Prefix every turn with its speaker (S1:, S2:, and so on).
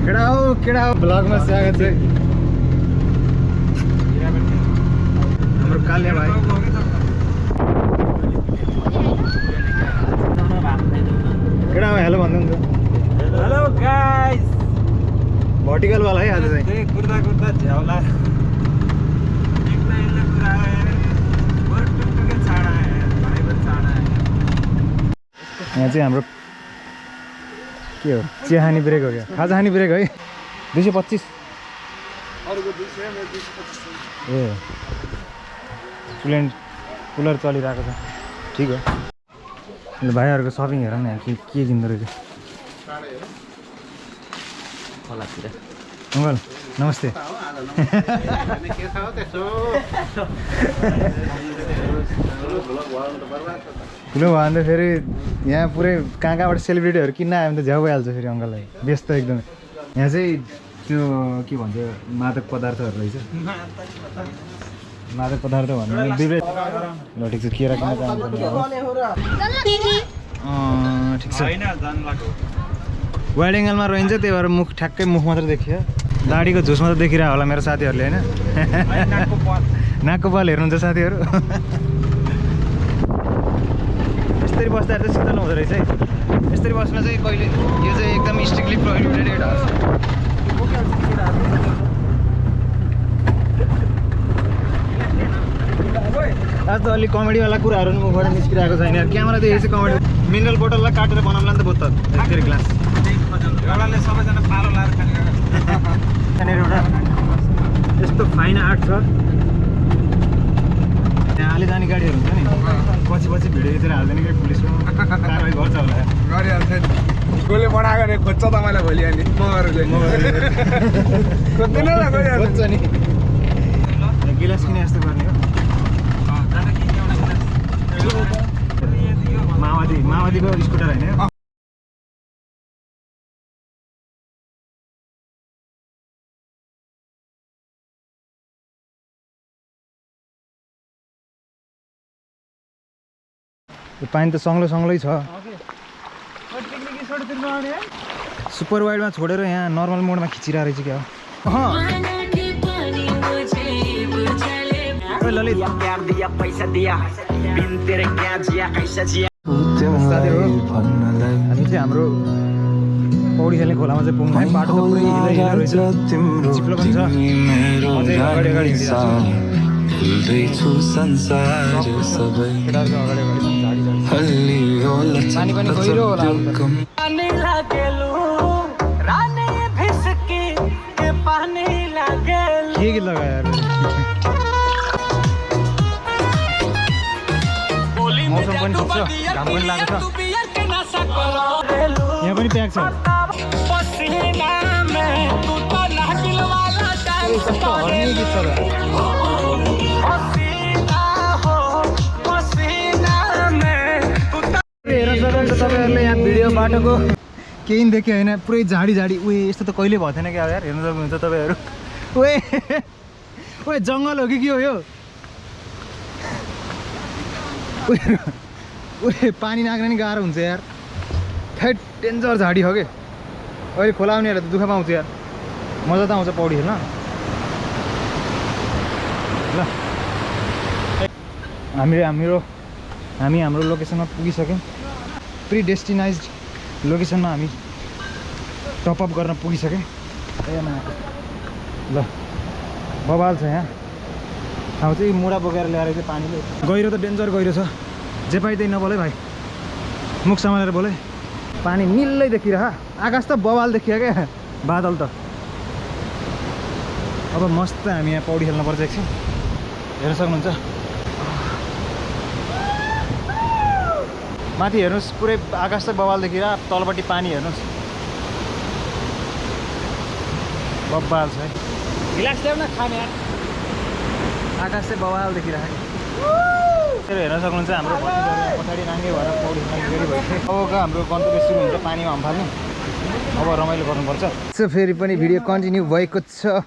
S1: केडा हो ब्लगमा स्वागत छ हाम्रो कालिया भाइ केडा हो हेलो भन्नु त
S2: हेलो गाइस
S1: भर्टिकल वाला है आज चाहिँ
S2: कुर्दा कुर्दा झ्याउला एकदम कुरा वर टुकटुके छाडा भाइबर छाडा
S1: यहाँ चाहिँ हाम्रो के हो चिया खाने ब्रेक हो क्या खाजा खाने ब्रेक है 225
S2: अरुको 200 मेरो 225
S1: ए कुलर चलिरहेको छ ठिक हो ल भाइहरूको सपिङ हेर न के किन्दो रहेछ
S2: खोलातिर
S1: अङ्कल नमस्ते ठुलो भयो भने त फेरि यहाँ पुरै कहाँबाट सेलिब्रिटीहरू किन्न आयो भने त झ्याउ भइहाल्छ फेरि अङ्कललाई व्यस्त एकदमै यहाँ चाहिँ त्यो के भन्छ मादक पदार्थहरू रहेछ मादक पदार्थ भन्नु ल ठिक छ केरा किन्न ठिक छ वाइड एङ्गलमा रहन्छ त्यही भएर मुख ठ्याक्कै मुख मात्र देखियो दाढीको झुस मात्र देखिरहेको होला मेरो साथीहरूले होइन नाकको बल हेर्नुहुन्छ साथीहरू यसरी बस्दा चाहिँ शीतल हुँदो रहेछ है यसरी बस्न चाहिँ कहिले यो चाहिँ एकदम स्ट्रिक्टली प्रोहिबिटेड आज त अलिक कमेडीवाला कुराहरू मुखबाट निस्किरहेको छैन क्यामेरा त यसै कमेडी मिनरल बोतललाई काटेर बनाउला नि त बोतल फेरि ग्लास
S2: एउटाले सबैजना पालो लाएर खाने
S1: त्यहाँनिर एउटा यस्तो फाइन आर्ट छ त्यहाँ आले जाने गाडीहरू हुन्छ नि पछि पछि भिडियोतिर हाल्दैन कि पुलिसको कारवाही गर्छ होला
S2: गरिहाल्छ नि कसले बनाएको नि खोज्छ तपाईँलाई भोलि अनि खोज्दैन ल
S1: खोज्छ नि गिलास किने जस्तो गर्ने हो माओवादीको स्कुटर होइन पानी त सङ्लो छ सुपर वाइडमा छोडेर यहाँ नर्मल मोडमा खिचिरहेको रहेछ क्या हामी चाहिँ हाम्रो पौडी खेल्ने खोलामा चाहिँ पुग्नु है बाटो त पुरै हिलो रहेछ चिप्लो पनि छ अगाडि पानी पनि गहिरो होला के गीत लगायो मौसम पनि ठिक छ घाम पनि लागेको छ यहाँ पनि प्याक छ गीत हेर्न सक्नुहुन्छ तपाईँहरूले यहाँ भिडियो बाटोको केही देख्यो होइन पुरै झाडी उयो यस्तो त कहिले भएको थिएन क्या यार हेर्न सक्नुहुन्छ तपाईँहरू ओए जङ्गल हो कि के हो यो उयो पानी नाग्न नि गाह्रो हुन्छ यार थैट डेन्जर झाडी हो कि अहिले खोला आउनेहरूलाई त दुःख पाउँछ यार मजा त आउँछ पौडी खेल्न ल हामी हाम्रो लोकेसनमा पुगिसक्यौँ प्रि डेस्टिनाइज्ड लोकेसनमा हामी टपअप गर्न पुगिसक्यौँ ल बबाल छ यहाँ ठाउँ चाहिँ मुढा बोकेर ल्याएर चाहिँ पानीले गहिरो त डेन्जर गहिरो छ जे पाइ त्यही नबोले भाइ मुख समालेर बोले पानी निल्लै देखिरह आकाश त बवाल देखियो क्या बादल त अब मस्त हामी यहाँ पौडी खेल्नुपर्छ एकछिन हेर्न सक्नुहुन्छ माथि हेर्नुहोस् पुरै आकाश त बवाल देखिरह तलपट्टि पानी हेर्नुहोस् बवाल छ है गिलास ल्याउ न खाने यार आकाश चाहिँ बवाल देखिरहेको हेर्न सक्नुहुन्छ हाम्रो पछाडि नाङ्गे भएर पौडी खेल्न फेरि भइसक्यो अब हाम्रो गन्तव्य सुरु हुन्छ पानीमा हाम फाल्नु अब रमाइलो गर्नुपर्छ फेरि पनि भिडियो कन्टिन्यू भएको छ